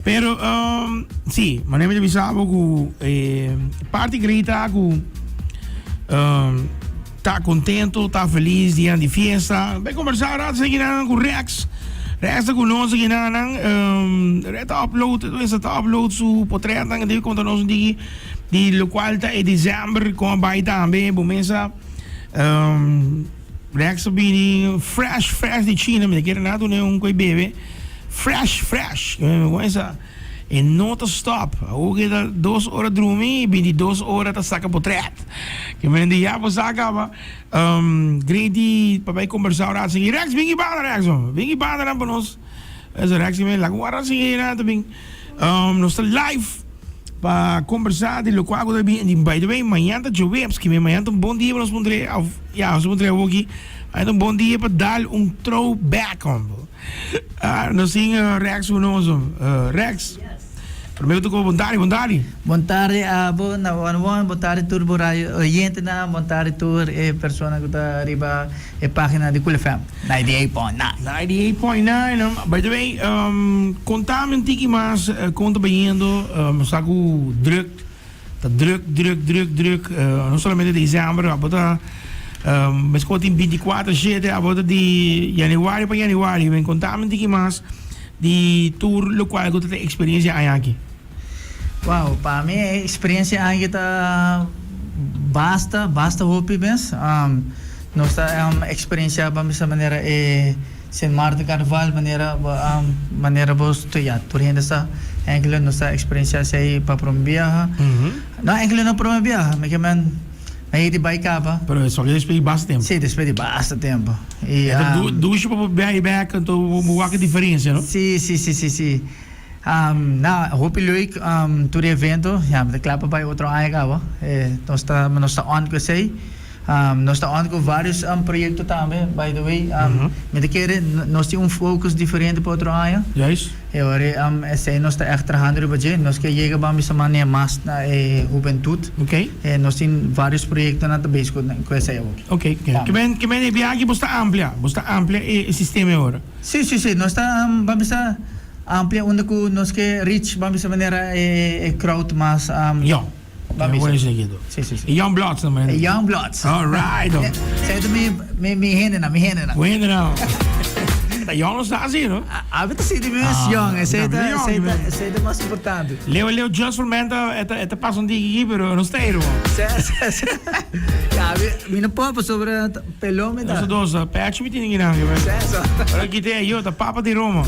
Pero, si, manera mi ta bisa bo ku e parti grei ta ku ta kontento, ta felis dia di fiesta. Bai kombersá un rato esaki nan ku Rex. Rex ta ku nos aki nan nan. Rex ta upload, ta upload su potretnan, e debe konta nos un tiki di lokual ta e december kon a bai tambe. Bo mesa Rex a bini fresh fresh di China, mi ta kere nan a duna un koi bebe. Fresh fresh con esa e no ta stop awor ke ta dos ora drumi y bintidos ora ta saca potret ke men di ya bo sa caba Grady pa bay combersa un rato sigui Rex bin banda Rex bin banda nan pa nos eso Rex ke men laga un rato sigui nan ta bin nos ta live pa combersa di locual cu ta bin y by the way mañana ta djoweps ke men mañana ta un bon dia pa nos puntra of ya nos puntra awoki mañana ta un bon dia pa dal un throwback hombre. Ah, nos tin uh, Rex ku nos. Uh, Rex. Primero tu bon tarde, bon tarde. Bon tarde abo na one one, bon tarde tur bo radio oyente na, bon tarde tur e persona ku ta riba e página di Cool FM 98.9. 98.9. By the way, kontami un tiki mas uh, kon ta bayendo, um, sa ku druk Ta druk, druk, druk, druk. No solamente december, abo ta mesco tin binticuater shete, abo ta di januari pa januari. Men contami un tiki mas di tur locual cu ta ta experiencia aña aki. Wow, pa mi e experiencia aña aki ta basta, basta hopi mes. Nos ta experiencia ban bisa manera e. Sint Maarten Carnaval manera manera bo ya tur hende sa enkele nos ta experiencia esey pa prome biaha no enkele no prome biaha mi ke men mi a yega di bay caba. Pero esaki despues di basta tempo. Si despues di basta tempo y E ta dushi pa bo biaha bek anto bo wak e diferencia no. Si si si si si na hopi leuk tur e evento ya mi ta kla pa bay otro aña caba nos ta nos ta on cu esey. Nos ta on ku varios proyekto tambe, by the way. Mi ta kere nos tin un focus diferente pa otro aña. Juist. E ora esei nos ta ègt trahando riba dje. Nos ke yega ban bisa manera mas na e hubentut. Ok. Nos tin varios proyektonan ta bezig ku esei awor. Ok. Ke men ke men e biaha aki bos ta amplia, bos ta amplia e sistema e ora. Si, si, si. Nos ta ban bisa amplia unda ku nos ke reach ban bisa manera e crowd mas. Yòn. Sí, sí, sí. E Young Bloods na E Young Bloods. All right. Zij ta mi, mi, mi hendenan, mi hendenan. Mi hendenan. Ta young nos ta así, no? Abi ta sinti mi mes young. Esei ta, esei ta, esei ta mas importante. Leo, Leo, just for men ta, e ta, e ta pasa un tiki aquí, pero no sta ahí, ruman. Sí, sí, sí. Ja, mi, mi no por pasobra pelon mi ta. Nos dos, pechi mi tin aquí nan. Sí, so. Ora kite, yo ta papa di Roma.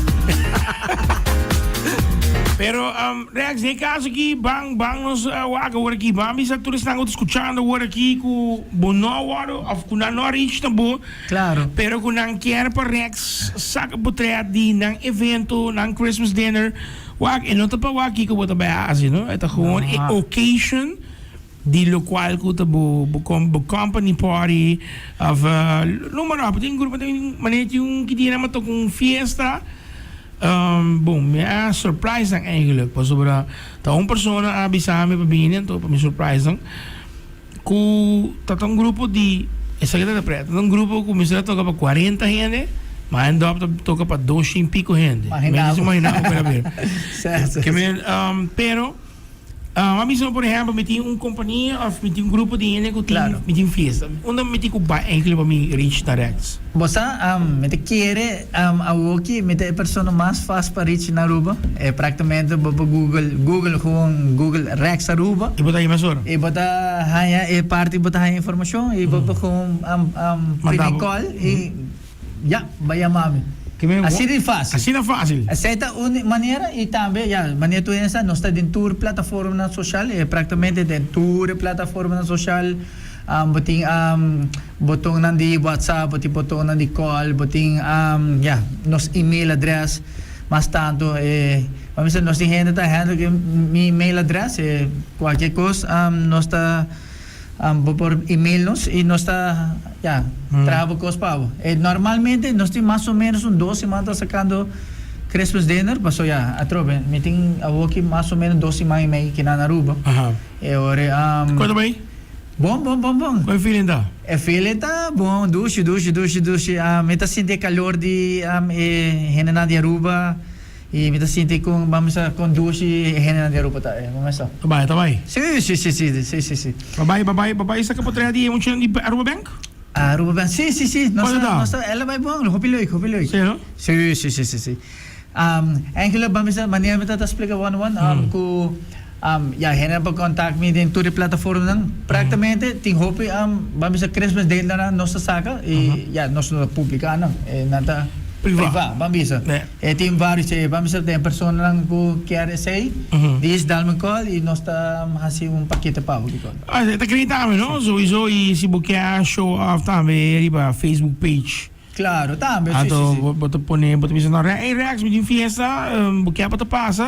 Pero, um, Rex, den e caso aki, ban, ban nos wak awor aki. Ban bisa tur esnan cu ta scuchando awor aki cu bo no a wordo of cu nan no a reach na bo. Claro. Pero cu nan kier pa Rex saca potret di nan evento, nan Christmas dinner. Wak, e no ta pa wak kico bo ta bay haci, no. E ta gewoon e occasion di locual cu ta bo, bo, bo company party of, noem maar op. Tin grupo, tin manera tin un ki dia nan a toca un fiesta. Bon, mi a surprise nan eigenlijk, pasobra ta un persona a bisa mi pa bini, anto pa mi surprise nan, ku ta ta un grupo di, esaki ta ta pret, ta un grupo ku mester a toka pa cuarenta hende, ma a end up ta toka pa doshen y pico hende. Imagina bo. Imagina bo ku era bira. Ke men, pero. A bisa por ehempel mi tin un compania of mi tin un grupo di hende cu tin mi tin fiesta. Unda mi tin cu bay eigenlijk pa mi reach na Rex? Bo sa, mi ta kere awoki mi ta e persona mas fast pa reach na Aruba. E practicamente bo por google, google gewoon google Rex Aruba. Y bo ta haña mesora? Y bo ta haña e parti bo ta haña informacion y bo por gewoon pidi call y. Ya, bai yama mi. Asina di fácil. Asina fácil. Esei ta un manera y tambe, ya, manera tur hende sa, nos ta den tur plataformanan social, prácticamente den tur e plataformanan social. Bo tin botonnan di WhatsApp, bo tin botonnan di call, bo tin, ya, nos email address, mas tanto. Bo mester nos tin hende ta handle cu mi email address, cualkier cos nos ta. Bo por email nos y nos ta ya traha bo cos pa bo. Normalmente nos tin mas o menos un dos siman ta sacando Christmas dinner paso ya atrobe mi tin awoki mas o menos dos siman y mei kinan na Aruba. E ora Con ta bay? Bon bon bon bon. Con e feeling ta? E feeling ta bon dushi dushi dushi dushi mi ta sinti e calor di e hendenan di Aruba. Y mi ta sinti con ban bisa con dushi e hendenan di Aruba ta, eh, ban bisa. Ta bai, ta bai. Si, si, si, si, si, si, si. Ba bai, ba bai, ba bai saca potret di e muchanan di Aruba Bank? Aruba Bank, si, si, si. Nos Cuando ta, ta? nos ta, el a bai bon, hopi leuk, hopi leuk. Si, no? Si, si, si, si, si. Um, eigenlijk ban bisa, manera mi ta ta splica one one, um, cu, um, ya, hendenan por contact mi den tur e plataformanan. Practicamente tin hopi, um, ban bisa Christmas dealnan nos ta saca y, ya, nos no ta publica nan, e nan ta Priva. priva, ban bisa. Ne. E tin varios, e ban bisa den personanan cu kier esey, dis dal mi call y nos ta haci un pakete pa bo kiko. Ah, e ta cree tambe, no? Sowieso, y si bo kier show off tambe riba Facebook page. Claro, tambe, si, si, Anto si. bo bo ta pone, bo ta bisa, no, hey Rex, mi tin fiesta, bo kier pa ta pasa,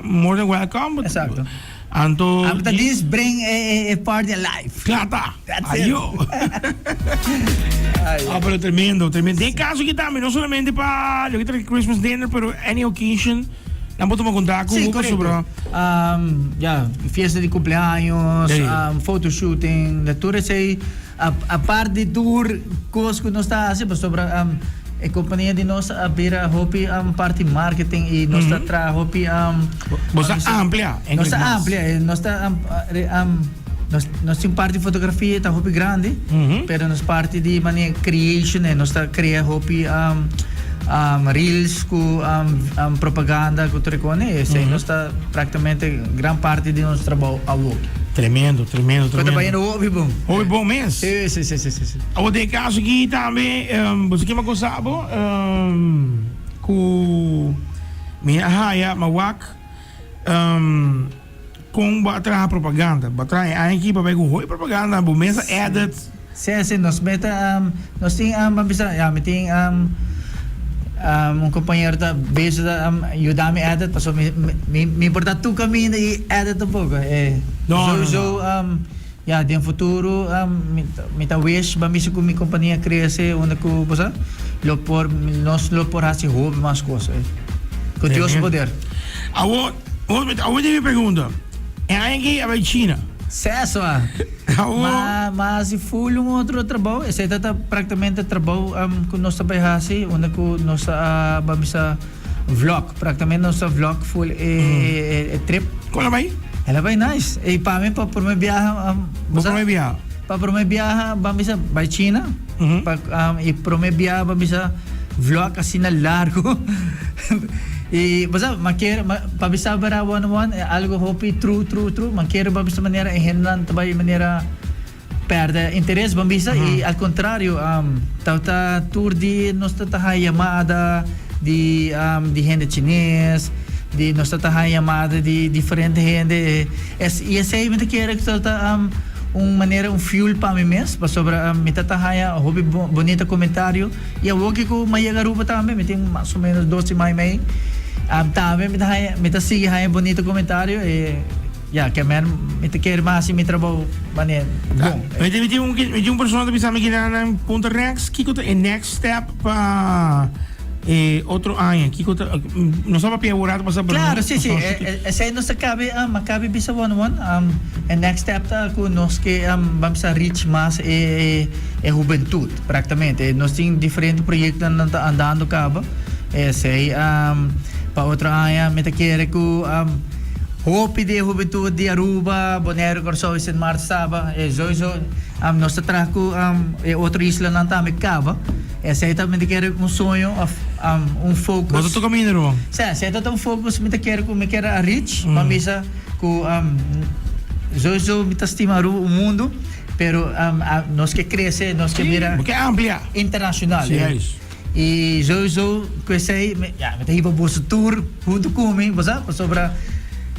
more than welcome. Exacto. Anto. Ami ta dis bring e e e party alive. Kla ta. That's it. Ayo. Ay. Ah, pero tremendo, tremendo. Den caso ki tambe, no solamente pa loke ta Christmas dinner, pero any occasion, nan por tuma contacto Sí, cu bo correcto. pasobra. Um, ya, fiesta di cumpleaños, Sí. um, photoshooting, de tur esey, a, apart di tur cos cu nos ta haci, pasobra um, e compania di nos a bira hopi um, parti marketing y nos ta traha hopi um, Bo ta amplia, Nos ta eigenlijk mas. amplia, eh, nos ta um, re- um, nos, nos tin parti fotografia ta hopi grandi, pero nos parti di manera creation, eh, nos ta crea hopi um, um, reels cu um, um, propaganda cu tur e cone, esey nos ta practicamente gran parti di nos trabou awo. Tremendo, tremendo, Cu ta tremendo. bayendo hopi bon. Hopi bon mes. Si, si, si, si, si, si. Awor den e caso aki tambe, um, bo sa kima cosa bo, um, cu mi a haya, ma wak, um, con bo a traha propaganda. Bo a traha e aña aki pa bay cu hopi propaganda, bo mes a edit. Si, si, nos meta, um, nos tin, um, ban bisa, ya, mi tin, um, um, un compañero ta bezig ta, um, yuda mi edit, pasobra mi, mi, mi por ta tur caminda y edit tampoco. Eh, No, no, sowieso, no. um, ya, den futuro, um, mi ta, mi ta wish, ban bisa cu mi compania crece unda cu, bo sa, lo por, nos lo por haci hopi mas cos, eh. Cu Dios Tremendo. poder. Awor, awor tin mi pregunta. E aña aki a bay China. Seso a. Awor. Ma ma hasi full un otro trabou. Esei ta ta practicamente trabou um, cu nos ta bay hasi, unda cu nos ta a ban bisa vlog. Practicamente nos ta vlog full e, e, e trip. Con a bay? El a bay nice. E pa mi pa prome biaha um, Bo prome biaha? Pa prome biaha ban bisa bay China. Pa um, e prome biaha ban bisa vlog asina largo. Y bo sa, ma kier, ma, pa bisa bera one one, e algo hopi true, true, true, ma kier ban bisa manera e hendenan ta bay manera perde interes ban bisa y al contrario, um, ta ta tur di nos ta ta haya yamada di, um, di hende chines, di nos ta ta haya yamada di diferente hende, es, y esey mi ta kere cu ta ta, um, un manera, un fuel pa mi mes, pasobra mi ta ta haya hopi bonita comentario. Y awor ki cu mi a yega Aruba tambe, mi tin mas o menos dos siman y mei, tambe mi ta haya, mi ta sigui haya bonito comentario y ya, ke men mi ta kere mas haci mi trabou manera bon. Mi tin, mi tin un, mi tin un persona ta bisa mi ki nan nan punta Rex, kiko ta e next step pa e otro aña? Kiko ta, nos a papia un rato pasa pero Claro, si, si, nos esey nos a cabe, a cabe bisa one one, e next step ta cu nos ke ban bisa reach mas e e hubentud. Praktamente nos tin diferente proyektonan ta andando kaba. Esei pa otro aña mi ta kere ku hopi di e hubentut di Aruba, Boneiru, Kòrsou i Sint Maarten Saba e souiso nos ta traha ku e otro islanan tambe kaba. Esei ta mi ta kere un soño òf un focus. Bo ta toka mi ruman. Sí, esei ta un focus mi ta kere ku mi kere a reach pa bisa ku souiso mi ta stima Aruba un mundu. Pero nos ke crece, nos ke bira Bo ke amplia. internacional. Sí, juist. Y sowieso cu esey, mi, ya, mi ta hiba boso tur hunto cu mi, bo sa, pasobra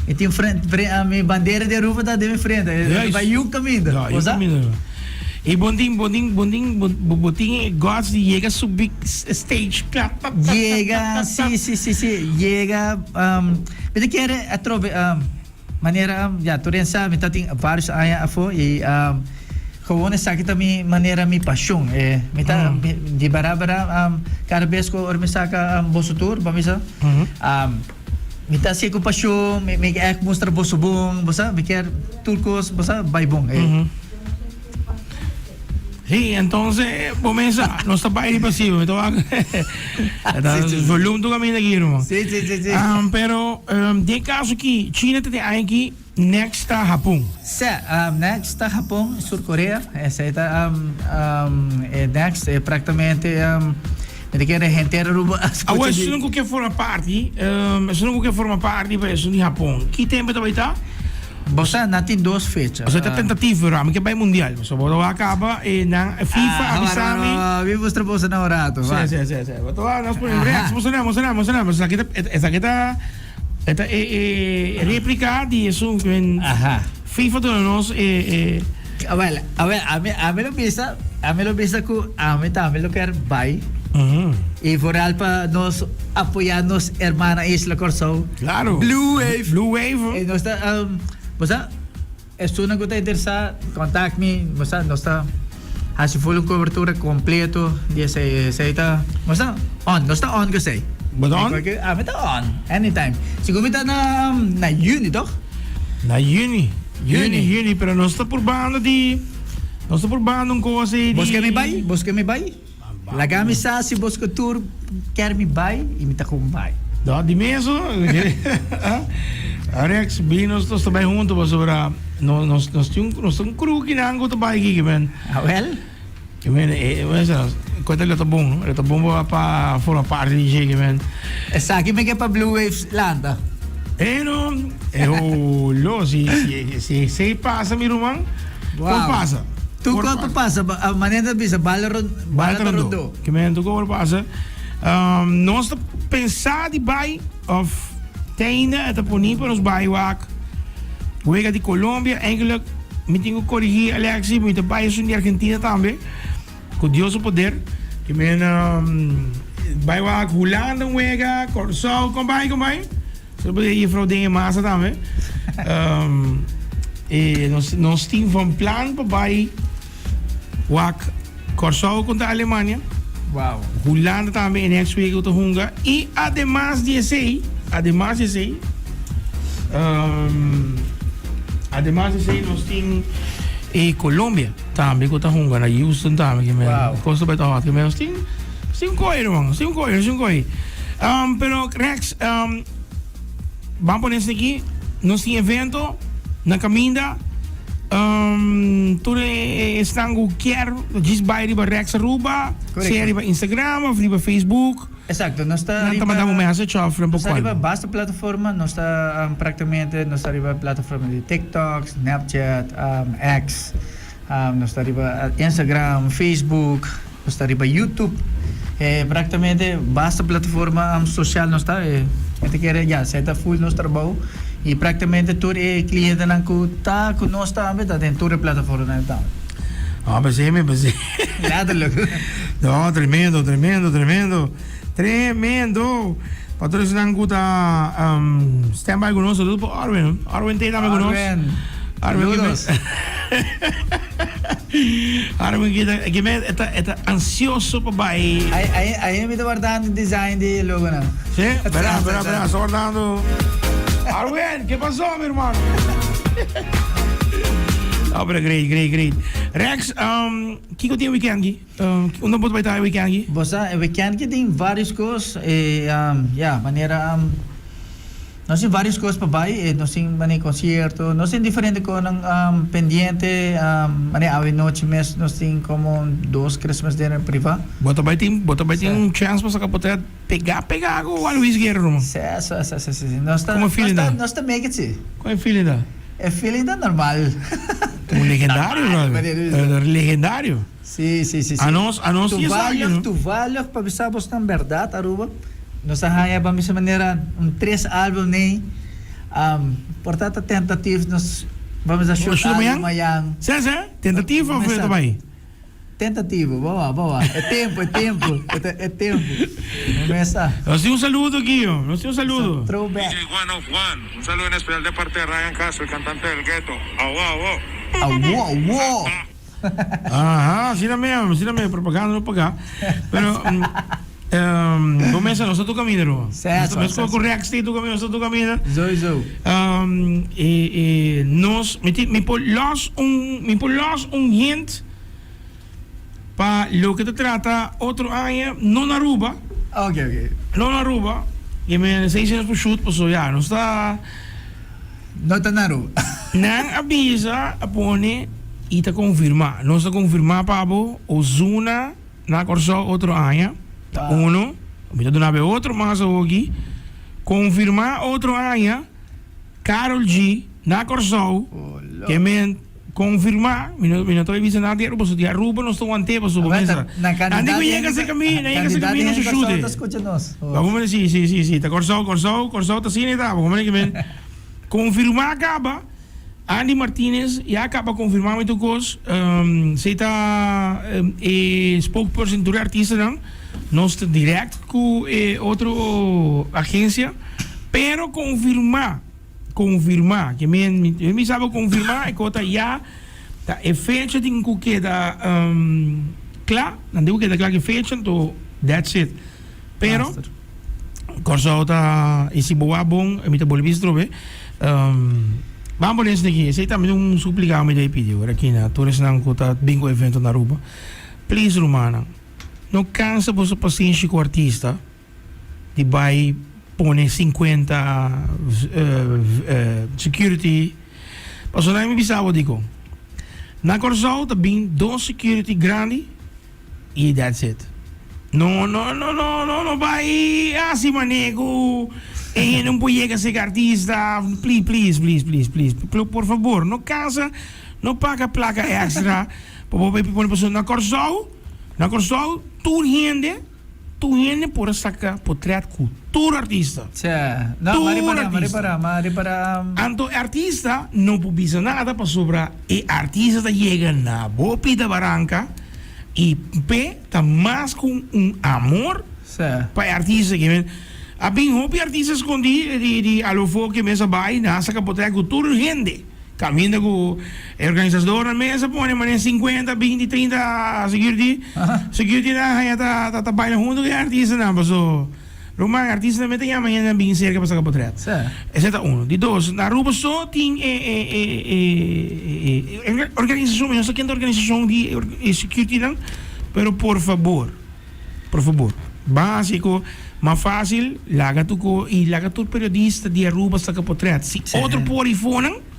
mi tin frente, fre, mi bandera di Aruba ta den mi frente, Juist. bay yu caminda, Ja, bo yu sa? caminda. Y bon tin, bon tin, bon tin, bo, bo tin e guts di yega su big stage, klap, tap, tap, tap, Yega, tap, tap, si, tap. si, si, si, yega, mi ta kere atrobe, Manera ya tur den sa mi ta tin varios aña afo y gewoon esaki ta mi manera mi pasion e mi ta di bara bara cada bes cu ora mi saca boso tur pa mi sa mi ta hacié cu pasion mi mi kier mustra boso bon bo sa mi kier tur cos bo sa bay bon e. Sí, entonces, bo mesa, nos ta bai riba si, mi ta wak. Volume tu caminda aki, ruman. Sí, sí, sí, sí. Um, pero, um, den caso ki China ta den aña aki, next ta Japon. Sí, um, next ta Japon, Sur Korea. Esei ta um, um, e next, e prácticamente um, mi ta kere henter Aruba a scucha Awor, di- esun ku ke forma parti, um, esun ku ke forma parti pa esun di Japon, ki tempo ta bai ta? Bo sa, nan tin dos fecha. Osea ta tentativo, pero ami ke bai mundial. So bo lo a kaba e nan FIFA a bisa mi. Ah, mi mustra boso na un rato. Sí, sí, sí, sí. Bo ta nos pone rechts, mustra nan, mustra nan, mustra nan. Esaki ta, esaki ta, e ta e e replica di esun ku men FIFA duna nos e e. Awel, awel, ami, ami lo bisa, ami lo bisa ku ami tambe lo kier bai. I vooral pa nos apoyá nos hermana isla Kòrsou. Claro. Blue Wave. Blue Wave. I nos ta, bo sa, esunnan ku ta interesá, kontak mi, bo sa, nos ta hasi full un kobertura kompleto di esei. Esei ta, bo sa, on, nos ta on ku esei. Bo ta on? Ami ta on, anytime. Sigur mi ta na, na yüni, tòg? Na yüni. Yüni, yüni, pero nos ta purbando di, nos ta purbando un kos ei di. Bos ke mi bai? Bos ke mi bai? Laga mi sa si bos ku tur kier mi bai i mi ta kon bai. No, di meso. Rex, bin nos nos ta bai hunto pasobra nos nos nos tin un nos tin un crew kinan ku ta bai aki ke men. Awel. Ke men e e kuenta lo ta bon, lo ta bon pa pa forma parti di dje ke men. Esaki mi ke pa Blue Waves lanta. E no, e ho lo si si si esei pasa mi ruman. Wow. Por pasa. Tur Por kos por pasa. Ba- Manera ta bisa, bala ron, Bala bala ta ta rondó. rondó. Ke men tur kos por pasa. Um, nos ta pensa di bai of te ainda e ta poni pa nos bai wak wega di Colombia. Eigenlijk mi tin ku korigí Alexi, mi ta bai esun di Argentina tambe. Ku Dios su poder. Ke men um, bai wak Hulanda un wega, Kòrsou, kon bai, kon bai? Solo por e juffrouw den e masa tambe. Um, e nos, nos tin van plan pa bai wak Kòrsou kontra Alemania. Wow. Hulanda tambe e next week ku ta hunga. I ademas di esei, ademas di esei, um, ademas di esei nos tin e Colombia tambe ku ta hunga na Houston tambe. Ke men, Wow. kos ta bai ta hot. Ke men nos tin nos tin un koi, ruman. Nos tin un koi, nos tin un koi. Um, pero Rex, um, ban pone esaki aki, nos tin evento na caminda, um, tur e esnan cu kier djis bay riba Rex Aruba, Correcto. sea riba Instagram of riba Facebook, Exacto, nos ta nan ta riba, manda un message of nan por nos ta riba call. basta plataforma, nos ta um, practicamente nos ta riba plataforma di TikTok, Snapchat, um, X, um, nos ta riba Instagram, Facebook. Nos ta riba YouTube. E prácticamente basta plataforma social nos ta. E ta kere ya, esei ta full nos trabou. I prácticamente tur e clientenan ku ta ku nos tambe ta den tur e plataformanan tambe. Ah, pensé mi, pensé. Letterlijk. No, tremendo, tremendo, tremendo. Tremendo. Pa tur esnan ku ta um, stand by ku nos, saludo pa Arwin. Arwin te tambe ku nos. Arwin. Arwin. Saludos. Arwin ki ta, ki me e ta, e ta ansioso pa bai. Ai, ai, ai mi ta wardando design di logo nan. Sí? Verá, verá, verá, sta wardando. Arwin, ¿qué pasó, mi hermano? No, pero great, great, great. Rex, um, kiko tin weekend ki? Um, unda bo ta bai ta e weekend ki? Bo sa, e weekend ki tin varios kos, e, um, ya, manera, um, Nos tin varios cos pa bay, nos tin mane concierto, nos tin diferente cosnan pendiente, mane awe nochi mes nos tin como dos Christmas dinner priva. Bo ta bay tin, bo ta bay tin un chance pa saca potret pega pega cu Juan Luis Guerra ruman. Si, si, si, si, si. Nos ta, Como e feeling nos ta, ta? nos ta make it si. Como e feeling ta? E feeling ta normal. Un legendario, brother. Legendario. Si, si, si, si. Anos, anos tin esaki, no? Toevallig, toevallig, pa bisa bosnan berdad, Aruba, nos a haña pa bisa manera un tres album nei, um, por ta ta tentative, nos vamos a shoot Shoot algo mañan? mañan. Sê, sê? Tentative of Mesa. ta bai? Tentativo, boa, boa. E tempo, e tempo, e te- e tempo. Mesa. Nos tin un saludo aki, yo. Nos tin un saludo. Throwback. DJ One of One, un saludo en especial de parte de Ryan Castro, el cantante del gueto. Awo, awo. Awo, awo. Aha, asina mesmo, asina mesmo, propaganda no paga. Pero, um, bo mesa no sa tu camina, Roma. Cierto, Mes cierto. cu Rex tin tu camina, no sa tu camina. Sowieso. Um, e, e, nos, mi, ti, mi por los un, mi por los un hint. Pa loke ta trata otro aña, no na Aruba. Ok, ok. No na Aruba. Y men esey si nos por shoot paso ya nos ta. No ta na Aruba. Nan a bisa, a pone y ta confirma. Nos ta confirma pa bo Ozuna na Corsou otro aña. Ta uno. Mi ta duna bo e otro mas awoki. Confirma otro aña Karol G na Corsou. Ke men. Confirma, mi no mi no ta bisa nada di Aruba, pasobra di Aruba nos ta want'é pasobra bo mesa. Nan di ku yega se kaminda, nan yega se kaminda su shute. Ba bo mira si si si si ta Kòrsou Kòrsou Kòrsou ta asina e ta bo mira kimen. Confirma kaba Andy Martinez ya kaba confirma mi tur kos si ta e spokesperson tur e artistanan nos ta direct ku e otro agencia pero confirma. Confirma, ke men mi sa bo confirma e kota ya ta e fecha tin ku keda kla, nan tin ku keda kla ki fecha anto that's it. Pero Kòrsou ta i si bo wak bon mi ta bolbe bisa atrobe ban pone esaki aki, esei tambe ta un suplica ku mi ta pidi ora aki na tur esnan ku ta bin ku evento na Aruba, please rumannan no kansa boso pasenshi ku artista. Di bai pone 50 security pasobra mi bisa bo dikon na Kòrsou ta bin dos security grandi i that's it no no no no no no bai hasi mane ku e hende un por yega seka artista please please please please please por fabor no kansa no paga plaka extra pa bo bai pone pasobra na Kòrsou na Kòrsou tur hende. Tur hende por a saca potret cu tur artista. Tja, no, Tur ma ripara, ma artista. ripara, ma ripara. Anto e artista no por bisa nada pasobra e artista ta yega na bo pita baranca y p'e ta mas cu un amor Sa. pa e artista ke men. A bin hopi artista scondi di di Alofoke mes a bay nan a saca potret cu tur hende. Caminda cu e organisadornan mes a pone manera 50, 20, 30 security. Security nan haya ta ta ta baila hunto cu e artistanan paso ruman e artistanan mes ta yama hendenan bin cerca pa saca potret. Esei ta uno. Di dos, na Aruba so tin e e e e e organisacion, mi no sa ken ta organisacion di e securitynan, pero por fabor. Por fabor, ban hasi ku mas fácil, laga tur ku i laga tur periodista di Aruba saka potret. Si otro por i fonan,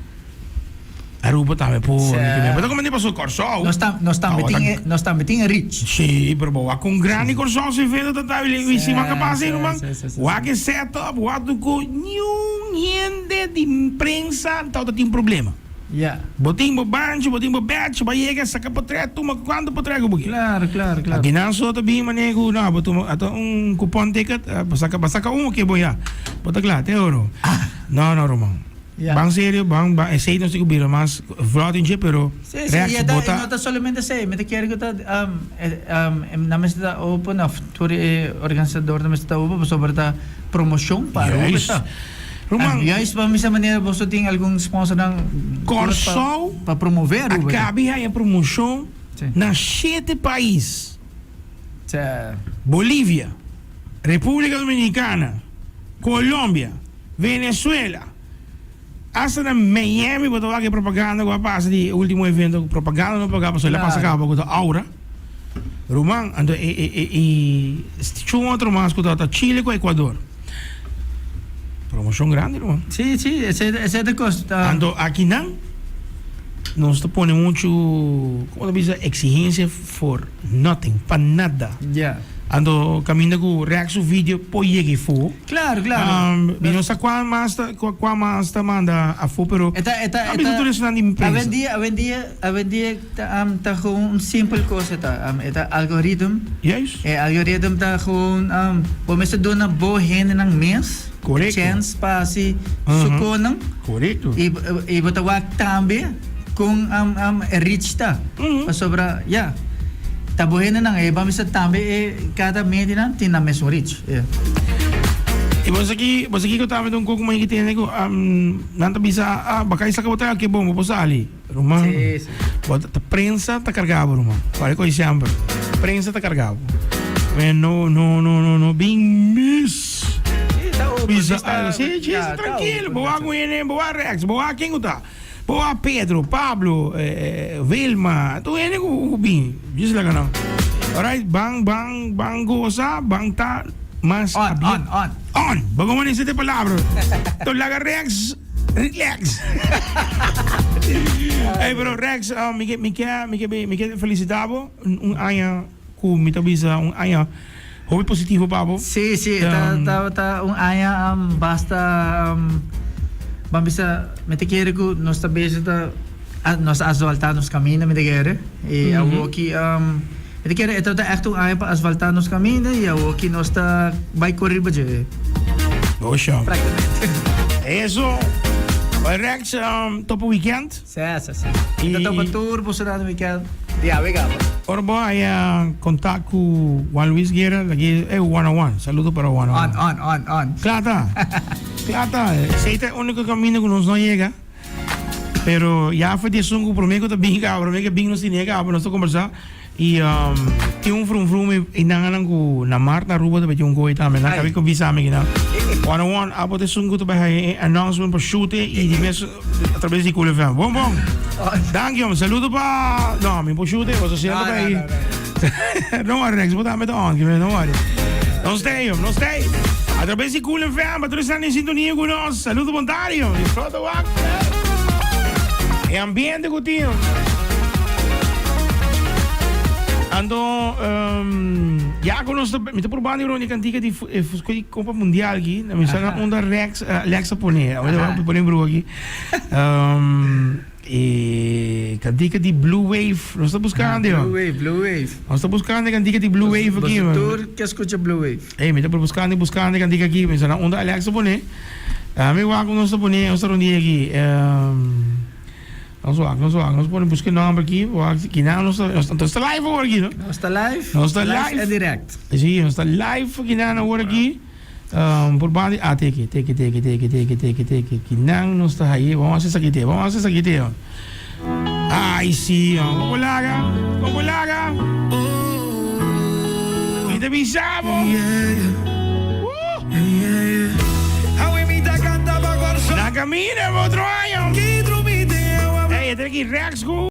Aruba tambe por. Bo ta komende pasobra Kòrsou. Nos ta nos tambe tin e nos tambe tin e reach. Sí, pero bo wak kon grandi Kòrsou su evento ta ta i si man kapas ei ruman. Wak e set up, wak tur ku niun hende di prensa tabata tin problema. Ya. Bo tin bo banchi, bo tin bo badge, bo a yega saka potret, tuma kuantu potret ku bo ke. Claro, claro, claro. Aki nan so ta bin manera ku no, bo tuma ata un coupon ticket, bo saka bo saka un oke bo ya. Bo ta kla, te oro. No, no ruman. Ya. Ban serio, ban ban esei nos tin ku bira mas vlot en dje, pero Sí, sí, Rex i e ta bo e ta no ta solamente esei, mi ta kere ku ta nan mester ta open of tur e organisadornan mester ta open pasobra ta promoshon pa Aruba Juist. ta. Ruman. Juist pa misa manera boso tin algun sponsornan Kòrsou pa promove Aruba. A kabi haña promoshon na shete pais. Bolivia, Repúblika Dominikana, Colombia, Venezuela, asta na Miami bo ta wak e propaganda ku a pasa di e ultimo evento, propaganda no paga pasobra el a pasa kaba ku ta Aura. Ruman, anto e e e e stchun otro mas ku ta Chile ku Ecuador. Promoshon grandi ruman. Sí, sí, esei esei ta kos. Anto akinan nos ta pone muchu, komo ta bisa, eksigensia for nothing, pa nada. Ya. Anto kaminda ku Rex su video por yega afó. Claro, claro. Mi no sa kua mas ta kua mas ta manda afó, pero E ta e ta a e bisa ta tur esnan di prensa. Awendia awendia awendia ta ta gewoon un simpel kos e ta. E ta algoritm. Juist. E algoritm ta gewoon bo mester duna bo hendenan mes Korekto. chèns pa hasi su konan. Korekto. I i bo ta wak tambe kon e reach ta. Pasobra ya, ta bo hendenan e bo mester tambe e kada medianan tin nan mesun reach. Ya. I bo sa ki bo sa kiko tambe ta un koko mai ki tende ku nan ta bisa ah bakai saka bo ta ke bon bo por sali. Ruman, bo ta prensa ta carga bo ruman. Wak koe semper. Prensa ta carga bo. Men no no no no no bin mis. Bisa algo. Si, si, tranquilo. Bo wak wene, bo wak Rex, bo wak ken ku ta. Bo a Pedro, Pablo, Wilma, tur hende ku bin, djis laga nan. Alright, ban, ban, ban gosa, ban ta mas On, abierto. on, on. On, bo komo ni sete palabra. To laga Rex, relax. Ey, pero Rex, mi ke, mi ke, mi ke, mi ke felicita bo un, un aña ku mi ta bisa un aña hopi positivo pa bo. Sí, sí, ta, ta, ta un aña um, basta um, ban bisa, mi ta kere ku nos ta bezig ta a, nos ta asfaltá nos kaminda, mi ta kere. I awoki um, mi ta kere e tabata ègt un aña pa asfaltá nos kaminda i awoki nos ta bai kore riba dje. Osho. Práktikamente. Eso. Rex, um, topo weekend. Sí, sí, sí. Mi ta topa tur boso na weekend di awe gaba. Ora bo haya contact cu Juan Luis Guerra, lagi e one on one. Saludo para one on On, one. on, on, on. Cla ta. Cla ta. Esey ta e unico camino cu nos no yega. Pero ya for di esun cu prome cu ta bin caba, prome cu bin nos tine caba, nos ta combersa. Y tin un frum frum y nan anan cu na Mart na Aruba ta bay tin un gooi tambe. Nan cabi cu bisa mi kinan. One on one, abo ta esun cu ta bay haya e announcement pa shute y di mes a traves di Cool FM. Bon bon. Danki hombre. Saludo pa no, mi por shute, boso siento pa ahí. No worry Rex, bo tambe ta on, no worry. Nos stay, hombre, nos stay. A traves di Cool FM, pa tur esnan den sintonia cu nos. Saludo Bontario. Disfruta wak. E ambiente cu tin. Anto, um, ya cu nos ta, mi ta probando un cantica di eh, Copa Mundial aki. Na mi sa na unda Rex, eh, Alex a pone. Awor ta pone bru aki. Um, e cantica di Blue Wave. Nos ta buscando. Blue Wave, Blue Wave. Nos ta buscando e cantica di Blue Wave aki. Boso tur ke scucha Blue Wave. Ey, mi ta buscando y buscando e cantica aki. Mi sa na unda Alex a pone. Mi wak nos ta pone, nos ta rondí aki. Um, nos wak, nos wak, nos pone busca e nomber aki. Wak, kinan nos ta, nos ta live awor aki, no? Nos ta live. Nos ta live. Live en direct. Sí, nos ta live kinan awor aki. Um, por banda, ah, teki, teki, teki, teki, teki, teki, teki. Kinan nos ta haye. Vamos hacer esaki te, vamos hacer esaki te. Ay, sí, como laga, como laga. Mi ta bisa bo. Na camina otro año. Hey, e aki Rex ku.